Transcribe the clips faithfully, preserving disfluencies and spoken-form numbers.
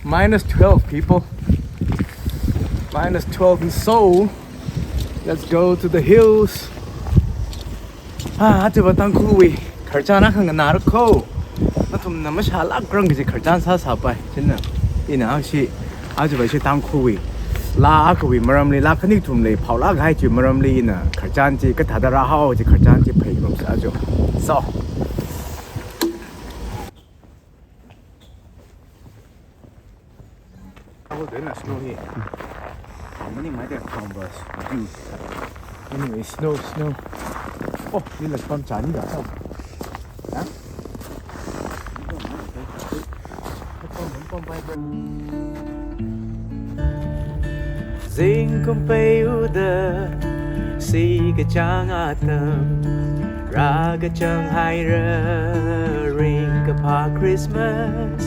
Minus twelve, people. Minus twelve in Seoul. Let's go to the hills. Ah, aja va Tangkhulwui khararchan akha nganāra kho. Nathumna mashālākrang kaji khararchan sāsāpai. Chieina ina ashi, aja va shi Tangkhulwui laa akhawui maramli, laa khani kathum lei phaolāk kahai chiwui maramli ina khararchan chi kathāda rāhao chi khararchan chi phai ngarumsa aja. So. How do you snow here? How many miles from the view? Anyway, snow, snow. Oh, you like pump chani da. Huh? Zingkum peiuda, sikachāng atam, rākachang haira, ringkaphā Christmas,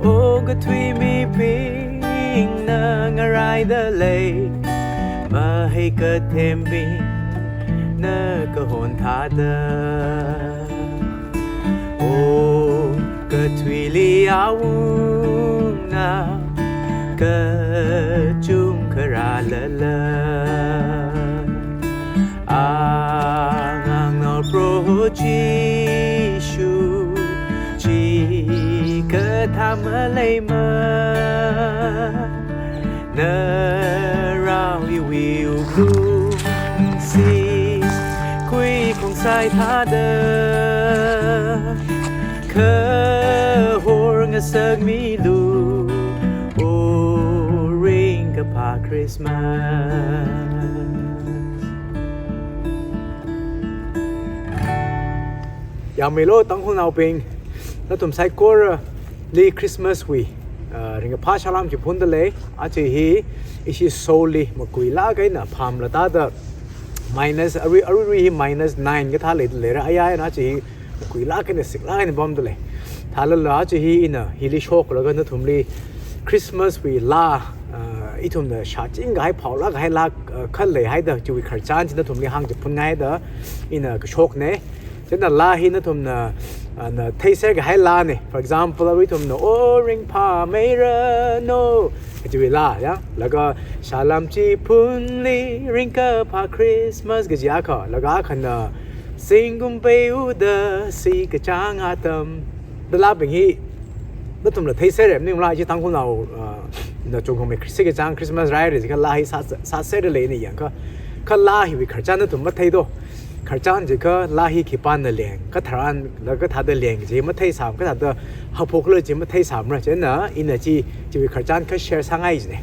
o kathui mibingna ngaraida lei, mahai kathembingna kahon thāda. O kathuili awungna kachungkha rālala, angangnao Proho Jishu chikathā maleimana. Narao iwui wuklungli kuikhongsai thāda, kahor ngasakmilu, o ringkaphā Christmas. Yangmilo Tangkhulnaobing, nathum saikorali Christmas wui, ah, ringkaphā salām chi phunda lei. Aja hi ishi Seoul li makuilāk eina phamla thāda minus, arui, arui, arui hi minus nine kathā leida leira, aya eina aja hi makuilāk eina siklāk eina pamda lei. Thālala aja hi ina hili shoklaga nathumli Christmas wui laa, ah, ithumna shāching kahai phaolāk kahai laa, ah, kha leihaida chiwui khararchan chi nathumli hāngchiphunngaida ina kashokna. Chieina laa hi nathumna, ah, na theiser kahai laana. For example, arui ithumna, O ringphāmeiranu kajiwui laa, ya. Laga Salām Chiphunli ringkaphā Christmas kaji akha. Laga akhana Zingkum peiuda, sikachāng atam. Da laabing hi nathumla theiserra, maningla chi Tangkhulnao, ah, na chungkhameikha sikachāng Christmas rāhaira jiakha laa hi sā, sāserra leina yangakha. Kha laa hiwui khararchan nathum mathei do. Khararchan jiakha laa hi khipāna leng, katharan, la kathāda leng chi matheisāmara, kathāda haophokla chi matheisāmara. Chieina ina chi, chiwui khararchan kha share sāngai jina.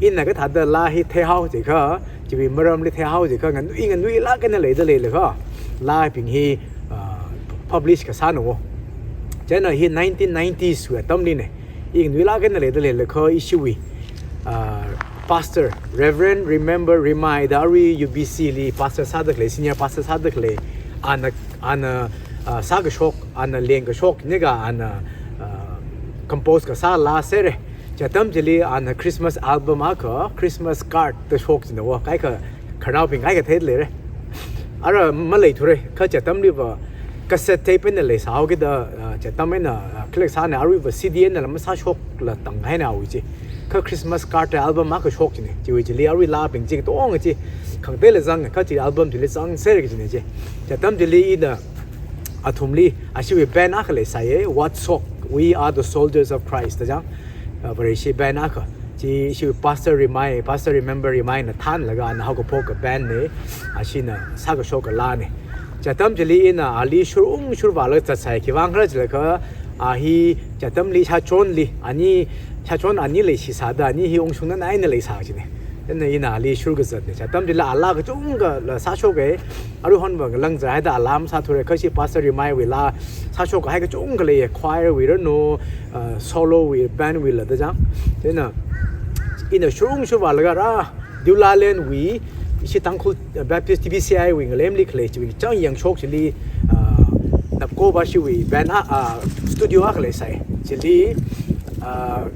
Ina kathāda laa hi theihao jiakha, chiwui maramli theihao jiakha, nganui, nganuilāk eina leida leilakha, laabing hi, ah, publish kasāna wo. Chieina hi nineteen nineties wui atamlina. I nganuilāk eina leida leilakha ishiwui, ah, Pastor, Reverend Remember Rimai da arui U B C li pastor sāda khalei, senior pastor sāda khalei, ana, ana, ah, sākashok, ana lengkashok, niga ana, ah, compose kasā laa serra. Chi atam chili ana Christmas album akha, Christmas card da shok jina wo, kaikha khararnaobing kaikha theida leira. Ara maleithura, kha chi atamliva cassette tape eina leisāhaokida, ah, chi atam eina, ah, click sāna, aruiva C D einala masāshokla tanghaina awui chi. Kha Christmas card album akha shok jina, chiwui chili arui laabing chi katonga chi khangateila zanga, kha chi album chili zangserra kajina chi. Chi atam chili ina athumli, ashiwui band akha leisāya, Watsok, We Are the Soldiers of Christ da chang. Ah, Vareshi band akha. Chi ishiwui Pastor Rimai, Pastor Remember Rimaina thānlaga ana haokaphok band na, ashina sākashok laana. Chi atam chili ina ali shurung shurvālaga zatsai, khiwuivang khala jilakha, a hi chi atamli Shachonli, ani Shachon ani leishisāda, ani hi ungshungna eina leisā jina. Chieina ina ali shurkazatna. Chi atam chili ala kachungkhala sāshoka, aruihonva ngalāngzat haida ala masāthura, kha ishi Pastor Rimaiwui laa sāshok kahai kachungkha leiya, choir wuiranu, ah, solo wui, band wuila da chang. Chieina ina shurung shurvālaga rā, Dewlalenwui, ishi Tangkhul, ah, Baptist T B C I wui ngalemli khalei chiwui chang yangshok chili, ah, Napkop ashiwui band a, ah, studio akha leisai. Chili, ah,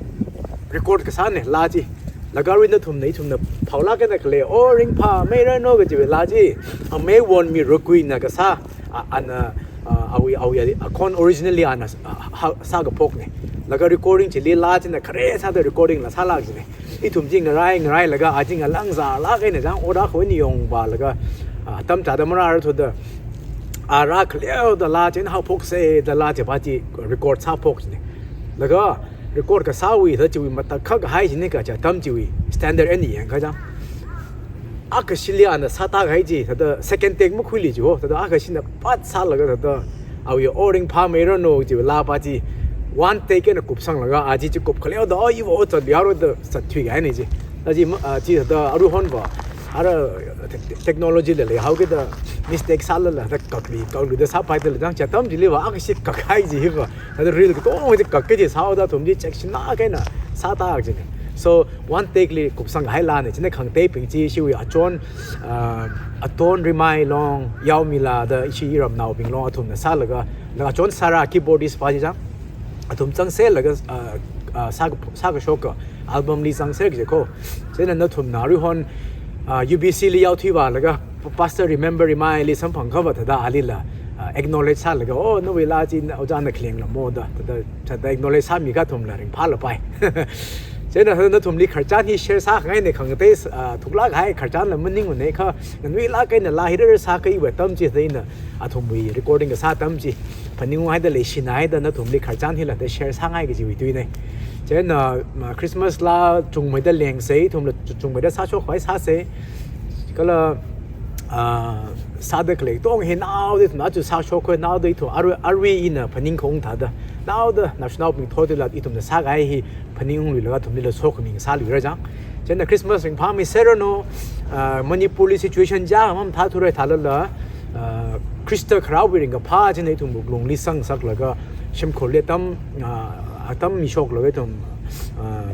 record kasāna laa chi. Laga arui nathumna, ithumna phaolāk eina khalei, O ringphāmeiranu kajiwui laa chi, amei Wonmi Raguina kasā, a, ana, a, awui, awui, akhon originally ana, a, ha, sākaphokna. Laga recording chili laa china khare sāda recording la sālāk jine. Ithum chi ngarai, ngarailaga, aja ngalāng zālāk eina chang ora khawui ni yongvālaga, ah, atam chāda marāra thuda, ara khaleoda laa china haophoksa da laa chiva chi record sāphok jine. Laga record kasāwui, thāda chiwui matakhak hai jine kaja atam chiwui standard eina yangkha chang. Akhashili ana sātākahai chi, thāda second take makhuili chi ho, thāda akhashina pat sālaga thāda, awui O Ringphāmeiranu chi laa pa chi, one take eina kupsanglaga, aja chi kup khaleoda, o, iva o zat yaoda zatthuikahaine chi. Thāda chi ma, ah, chi thāda aruihonva, ara te-, te-, technology la leihaokida mistake sālala, thāda kakli, kakli da sāpaida lei chang, chi atam chiliva, akhashi kakhai chi hiva. Thāda reel katonga chi kakki chi sāhaoda athum chi check shinna kaina sātā jine. So, one take li kupsanghai laane, china khangateibing chi, ishiwui achon, ah, Aton Rimai long, Yaomila da ishi iramnaobing long athumna sālaga, laga achon Sarah keyboardist pa chi chang. Athum changserlaga, ah, ah, sāka, sākashoka album li changser kaji ko. Chieina nathumna aruihon, ah, U B C li yaothuivālaga, Pastor Remember Rimaili samphang khava thāda alila, ah, acknowledge sālaga, "Oh, nawui laa chi na, ojā na khaleng lamo," da, thāda, thāda acknowledge sāmikha athumla ringphālapai. Chieina thāda nathumli khararchan hi share sākhangaine, khangatei, ah, thuklāk kahai khararchan la maningmane kha, nganuilāk eina laa hi rere sākahaiwui atam chi thāda ina, athumwui recording kasā atam chi phaningunghaida leishinahaida nathumli khararchan hila thāda share sāngai kajiwui tuine. Chieina, ah, Christmas laa chungmeida lengsei, ithumla chu-, chungmeida sāshok khavai sāsei. Kala, ah, sāda khalei katonga hi naoda ithumna aja sāshok khavai naoda ithum arui, arui ina phaningkhaung thāda, naoda naoshinaobing thotila ithumna sākahai hi phaningungluilaga athumlila sokhami ngasāluira chang. Chieina Christmas ringphāmeiseranu, ah, Manipurli situation chākha mamathāthura thālala, ah, Khrista kharāwui ringkaphā china ithum wuklungli sangsaklaga, shimkhurli atam, ah, atam mishoklaga ithum, ah,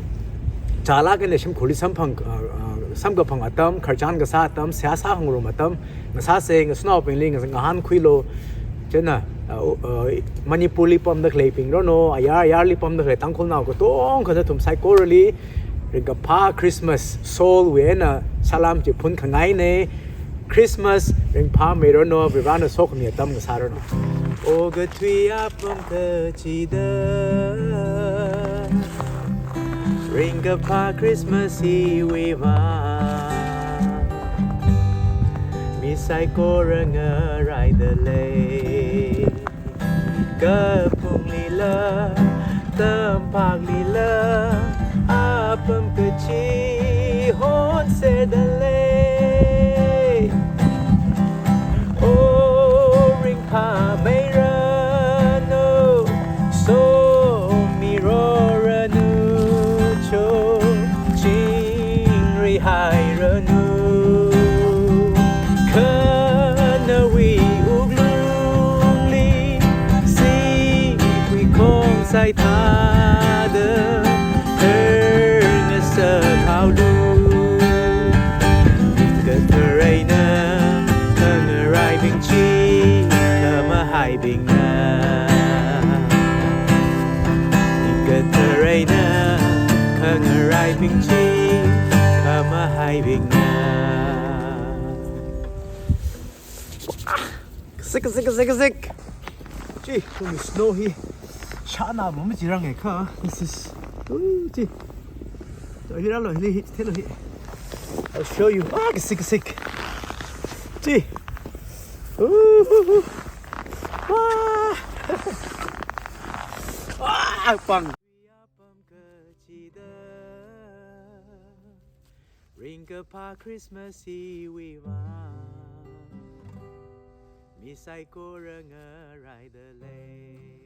chālāk eina shimkhurli samphang, ah, ah, samkaphang atam, khararchan kasā atam, seihā sākhangarum atam ngasāsei, ngasānaobingli nga-, ngahānkhuilu. Chieina, ah, uh, Manipurli pamda khaleibing ranu, ayar ayarli pamda khalei Tangkhulnao katongkha nathum saikorali ringkaphā Christmas Seoul wui eina salam chi phunkhangaine. Christmas ringphāmeiranu, Varivarana sokhami atam ngasāranu. Okathui apam kachida ringkaphā Christmas hiwui vang mi saikora ngaraida lei. Kaphunglila, tampaklila, apam kachi honserda lei. O ringphāmeiranu, somiroranu, cho chingrihairanu. Kha nawui wuklungli siphui khongsai thāda, her ngasakhaolu. Ning kathar eina khangaraibing chi khamahaibingna. Ning kathar eina khangaraibing chi khamahaibingna. Kasik, kasik, kasik, kasik. Chi, ithum snow hi shāna mama chirang e kha. This is, ooh, chi. To, hi rālu, hi, hi, theilu hi. I'll show you. Ah, kasik, kasik. Chi. Ooh, ooh, ooh. Wah. Ah, pang. Ringkaphā Christmas hiwui vang mi saikora ngaraida lei.